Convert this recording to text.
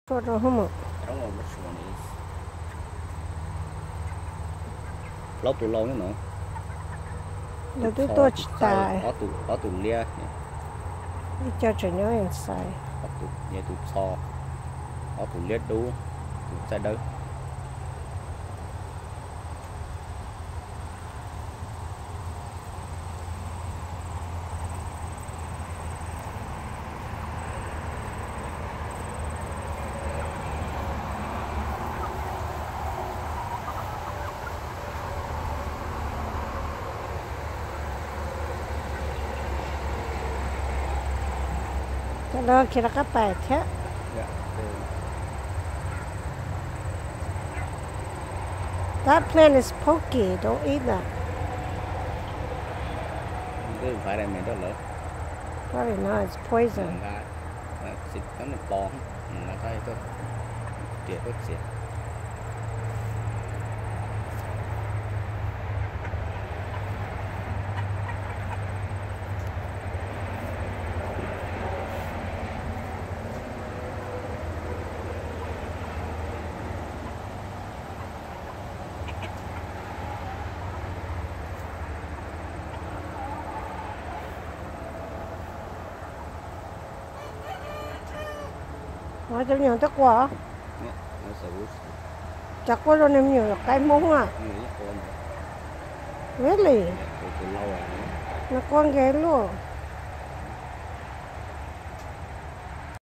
Tuaj rau hauv mus. Plaub tus laus no. Lawv twb tuaj tsis tas. Ob tus liab, ib co tseem nyob inside. Ob tus, tus txho, ob tus liab dub, tus txaij dawb. Cov no khiav rov qab pais thiab. That plant is pokey, don't eat that. Probably not, it's poison. Cov me nyuam twb quaj. Cov quaj rau niag me nyuam qaib Hmoob a. Really? Nws quaj nkees luaj.